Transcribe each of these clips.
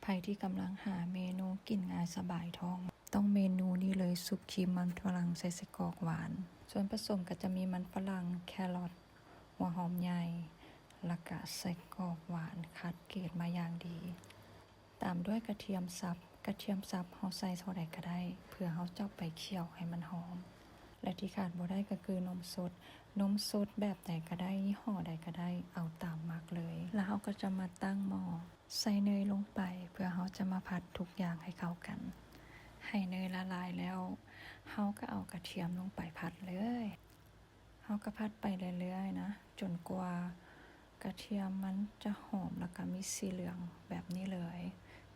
ໃຜທີ່ກຳລັງຫາເມນູກິນງ່າຍສະບາຍທ້ອງ ຕ້ອງເມນູນີ້ເລີຍ, ຊຸບຄຣີມມັນຝຣັ່ງໃສ່ໄສ້ກອກຫວານ. ສ່ວນປະສົມກໍຈະມີມັນຝຣັ່ງ, ແຄຣອດ, ຫົວຫອມໃຫຍ່ ແລ້ວກະໄສ້ກອກຫວານຄັດເກດມາຢ່າງດີ, ຕາມດ້ວຍກະທຽມສັບ. ກະທຽມສັບເຮົາໃສ່ເທົ່າໃດກໍໄດ້ ເພື່ອເຮົາຈະເອົາໄປຂ້ຽວໃຫ້ມັນຫອມ. ແລະທີ່ຂາດບໍ່ໄດ້ກໍຄືນົມສົດ. ນົມສົດແບບໃດກໍໄດ້, ຍີ່ຫໍ້ໃດກໍໄດ້, ເອົາຕາມມັກເລີຍ. ແລ້ວເຮົາກໍຈະມາຕັ້ງໝໍ້ ໃສ່ເນີຍລົງໄປ ເພື່ອເຮົາຈະມາຜັດທຸກຢ່າງໃຫ້ເຂົ້າກັນ. ໃຫ້ເນີຍລະລາຍແລ້ວ ເຮົາກໍເອົາກະທຽມລົງໄປຜັດເລີຍ. ເຮົາກໍຜັດໄປເລື້ອຍໆນະ ຈົນກວ່າກະທຽມມັນຈະຫອມ ແລ້ວກໍມີສີເຫຼືອງແບບນີ້ເລີຍ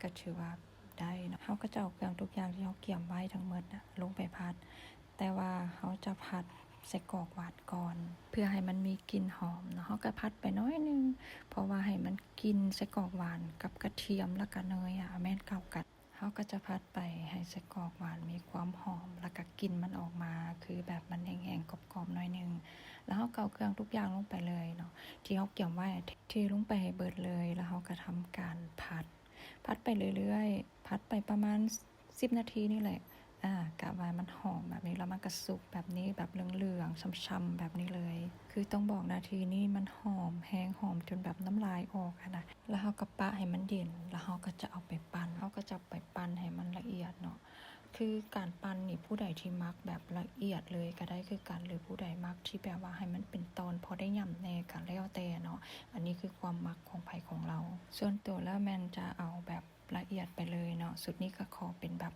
ກໍຖືວ່າໄດ້ເນາະ. ເຮົາກໍຈະເອົາເຄື່ອງທຸກຢ່າງທີ່ເຮົາກຽມໄວ້ທັງໝົດນະ ລົງໄປຜັດ, ແຕ່ວ່າເຮົາຈະຜັດໄສ້ກອກຫວານກ່ອນ ເພື່ອໃຫ້ມັນມີກິ່ນຫອມເນາະ. ເຮົາກໍຜັດໄປໜ້ອຍໜຶ່ງ ເພາະວ່າໃຫ້ມັນກິ່ນໄສ້ກອກຫວານກັບກະທຽມ ແລ້ວກໍເນີຍອະ ແມ່ນເຂົ້າກັນ. ເຮົາກໍຈະຜັດໄປໃຫ້ໄສ້ກອກຫວານມີຄວາມຫອມ ແລ້ວກໍກິ່ນມັນອອກມາ ຄືແບບມັນແຫ້ງໆກອບໆໜ້ອຍໜຶ່ງ. ແລ້ວເຮົາກໍເອົາເຄື່ອງທຸກຢ່າງລົງໄປເລີຍເນາະ ທີ່ເຮົາກຽມໄວ້ ເທລົງໄປໃຫ້ເບິດເລີຍ. ແລ້ວເຮົາກໍທຳການຜັດ ຜັດໄປເລື້ອຍໆ ຜັດໄປປະມານສິບນາທີນີ້ແຫຼະ. ອາ ກະວ່າມັນຫອມແບບນີ້ ແລ້ວມັນກະສຸກແບບນີ້ ແບບເຫຼືອງໆ ຊ່ຳໆແບບນີ້ເລີຍ. ຄືຕ້ອງບອກນາທີນີ້ມັນຫອມແຮງ ຫອມຈົນແບບນ້ຳລາຍອອກຫັ້ນນະ. ແລ້ວເຮົາກໍປະໃຫ້ມັນເຢັນ ແລ້ວເຮົາກໍຈະເອົາໄປປັ່ນ ເຮົາກໍຈະໄປປັ່ນໃຫ້ມັນລະອຽດເນາະ. ຄືການປັ່ນນີ້ ຜູ້ໃດທີ່ມັກແບບລະອຽດເລີຍກໍໄດ້ຄືກັນ ຫຼືຜູ້ໃດມັກທີ່ແບບວ່າໃຫ້ມັນເປັນຕອນພໍໄດ້ຫຍ້ຳແດ່ກໍແລ້ວແຕ່ເນາະ. ອັນນີ້ຄືຄວາມມັກຂອງໃຜຂອງລາວ. ສ່ວນຕົວແລ້ວແມ່ນຈະເອົາແບບລະອຽດໄປເລີຍເນາະ. ຊຸດນີ້ກໍຂໍເປັນແບບ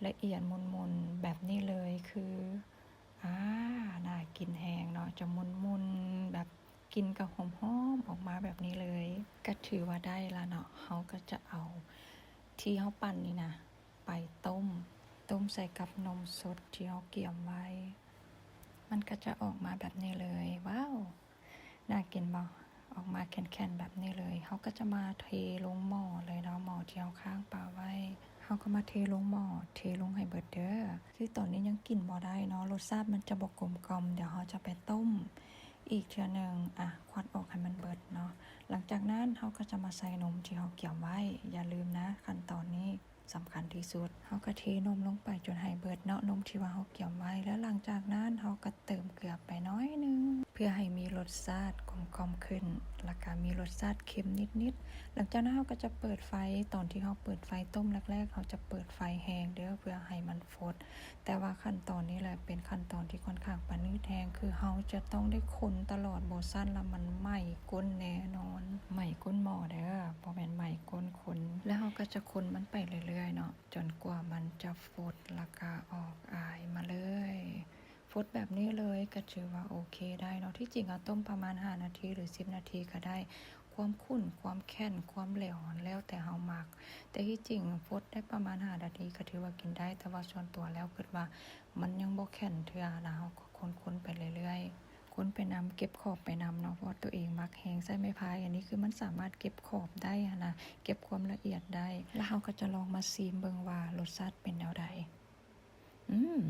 ລະອຽດໝຸ່ນໆແບບນີ້ເລີຍ ຄື ອາ ໜ້າກິນແຮງເນາະ ຈະໝຸ່ນໆ ແບບກິ່ນກໍຫອມໆອອກມາແບບນີ້ເລີຍ ກໍຖືວ່າໄດ້ລະເນາະ. ເຮົາກໍຈະເອົາທີ່ເຮົາປັ່ນນີ້ນະໄປຕົ້ມ ຕົ້ມໃສ່ກັບນົມສົດທີ່ເຮົາກຽມໄວ້ ມັນກໍຈະອອກມາແບບນີ້ເລີຍ. ວ້າວ ໜ້າກິນບໍ່? ອອກມາແຂນໆແບບນີ້ເລີຍ. ເຮົາກໍຈະມາເທລົງໝໍ້ເລີຍເນາະ ໝໍ້ທີ່ເຮົາຄ້າງປາໄວ້ ເຮົາກໍມາເທລົງໝໍ້ ເທລົງໃຫ້ເບິດເດີ. ຄືຕອນນີ້ຍັງກິນບໍ່ໄດ້ເນາະ ລົດຊາດມັນຈະບໍ່ກົມກ່ອມ. ດຽວເຮົາຈະໄປຕົ້ມອີກເທື່ອໜຶ່ງ ອາ ຄວັນອອກໃຫ້ມັນເບິດເນາະ. ຫຼັງຈາກນັ້ນເຮົາກໍຈະມາໃສ່ນົມທີ່ເຮົາກຽມໄວ້. ຢ່າລືມນະ ຂັ້ນຕອນນີ້ ສຳຄັນທີ່ສຸດ ເຮົາກໍເທນົມລົງໄປຈົນໃຫ້ເບິດເນາະ ນົມທີ່ວ່າເຮົາກຽມໄວ້. ແລ້ວຫຼັງຈາກນັ້ນເຮົາກໍເຕີມເກືອໄປໜ້ອຍໜຶ່ງ ເພື່ອໃຫ້ມີລົດຊາດກົມກ່ອມຂຶ້ນ ແລ້ວກໍມີລົດຊາດເຄັມນິດໆ. ຫຼັງຈາກນັ້ນເຮົາກໍຈະເປີດໄຟ ຕອນທີ່ເຮົາເປີດໄຟຕົ້ມແລກໆ ເຮົາຈະເປີດໄຟແຮງເດີ ເພື່ອໃຫ້ມັນຟົດ. ແຕ່ວ່າຂັ້ນຕອນນີ້ແຫຼະເປັນຂັ້ນຕອນທີ່ຂ້ອນຂ້າງປະນີດແຮງ ຄືເຮົາຈະຕ້ອງໄດ້ຄົນຕະຫຼອດ ບໍ່ຊັ້ນລະມັນໄໝ້ກົ້ນແນ່ນອນ. ໄໝ້ກົ້ນໝໍ້ເດີ ບໍ່ແມ່ນໄໝ້ກົ້ນຄົນ. ແລ້ວເຮົາກໍຈະຄົນມັນໄປເລື້ອຍໆເນາະ ຈົນກວ່າມັນຈະຟົດ ແລ້ວກໍອອກອາຍມາເລີຍ. ຟົດແບບນີ້ເລີຍກໍຖືວ່າໂອເຄໄດ້ເນາະ. ທີ່ຈິງເຮົາຕົ້ມປະມານຫ້ານາທີ ຫຼື ສິບນາທີກໍໄດ້. ຄວາມຂຸ້ນ ຄວາມແຂນ ຄວາມແຫຼວ ແລ້ວແຕ່ເຮົາມັກ. ແຕ່ທີ່ຈິງຟົດໄດ້ປະມານຫ້ານາທີກໍຖືວ່າກິນໄດ້, ແຕ່ວ່າສ່ວນຕົວແລ້ວຄິດວ່າມັນຍັງບໍ່ແຂນເທື່ອນະ, ເຮົາກໍຄົນໆໄປເລື້ອຍໆ, ຄົນໄປນຳ ເກັບຂອບໄປນຳເນາະ, ເພາະວ່າຕົວເອງມັກແຮງໃຊ້ໄມ້ພາຍ. ອັນນີ້ຄືມັນສາມາດເກັບຂອບໄດ້ຫັ້ນນະ, ເກັບຄວາມລະອຽດໄດ້. ແລ້ວເຮົາກໍຈະລອງມາຊີມເບິ່ງວ່າລົດຊາດເປັນແນວໃດ. ອືມ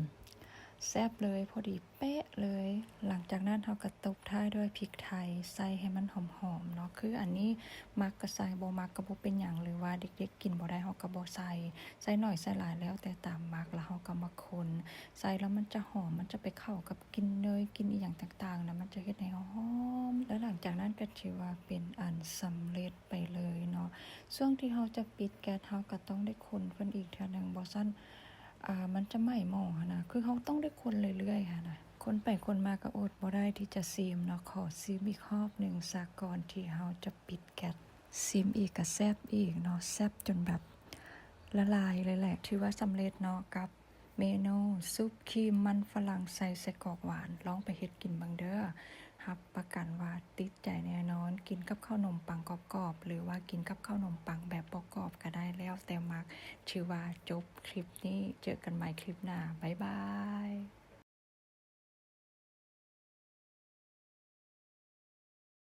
ແຊບເລີຍ, ພໍດີເປະເລີຍ. ຫຼັງຈາກນັ້ນເຮົາກໍຕົບທ້າຍດ້ວຍພິກໄທ, ໃສ່ໃຫ້ມັນຫອມໆເນາະ. ຄືອັນນີ້ມັກກໍໃສ່, ບໍ່ມັກກໍບໍ່ເປັນຫຍັງ, ຫຼືວ່າເດັກໆກິນບໍ່ໄດ້ເຮົາກໍບໍ່ໃສ່, ໃສ່ໜ້ອຍໃສ່ຫຼາຍແລ້ວແຕ່ຕາມມັກ. ແລ້ວເຮົາກໍມາຄົນ, ໃສ່ແລ້ວມັນຈະຫອມ, ມັນຈະໄປເຂົ້າກັບກິ່ນເນີຍ, ກິ່ນອີ່ຫຍັງຕ່າງໆນະ, ມັນຈະເຮັດໃຫ້ເຮົາຫອມ. ແລ້ວຫຼັງຈາກນັ້ນກໍຖືວ່າເປັນອັນສຳເລັດໄປເລີຍເນາະ. ຊ່ວງທີ່ເຮົາຈະປິດແກັດ ເຮົາກໍຕ້ອງໄດ້ຄົນເພິ່ນອີກເທື່ອໜຶ່ງ, ບໍ່ຊັ້ນ ອ່າ ມັນຈະໄໝ້ໝໍ້ຫັ້ນນະ, ຄືເຮົາຕ້ອງໄດ້ຄົນເລື້ອຍໆຫັ້ນນະ. ຄົນໄປຄົນມາກໍອົດບໍ່ໄດ້ທີ່ຈະຊີມເນາະ, ຂໍຊີມອີກຮອບໜຶ່ງຊະ ກ່ອນທີ່ເຮົາຈະປິດແກັດ. ຊີມອີກກໍແຊບອີກເນາະ, ແຊບຈົນແບບລະລາຍເລີຍແຫຼະ. ຖືວ່າສຳເລັດເນາະ ກັບເມນູຊຸບຄຣີມມັນຝຣັ່ງໃສ່ໄສ້ກອກຫວານ. ລອງໄປເຮັດກິນເບິ່ງເດີ. ຮັບປະກັນວ່າຕິດໃຈແນ່ນອນ. ກິນກັບເຂົ້າໜົມປັງກອບໆ ຫຼືວ່າກິນກັບເຂົ້າໜົມປັງແບບບໍ່ກອບກໍໄດ້ ແລ້ວແຕ່ມັກ. ຖືວ່າຈົບຄລິບນີ້, ເຈີກັນໃໝ່ຄລິບໜ້າ. ບາຍບາຍ.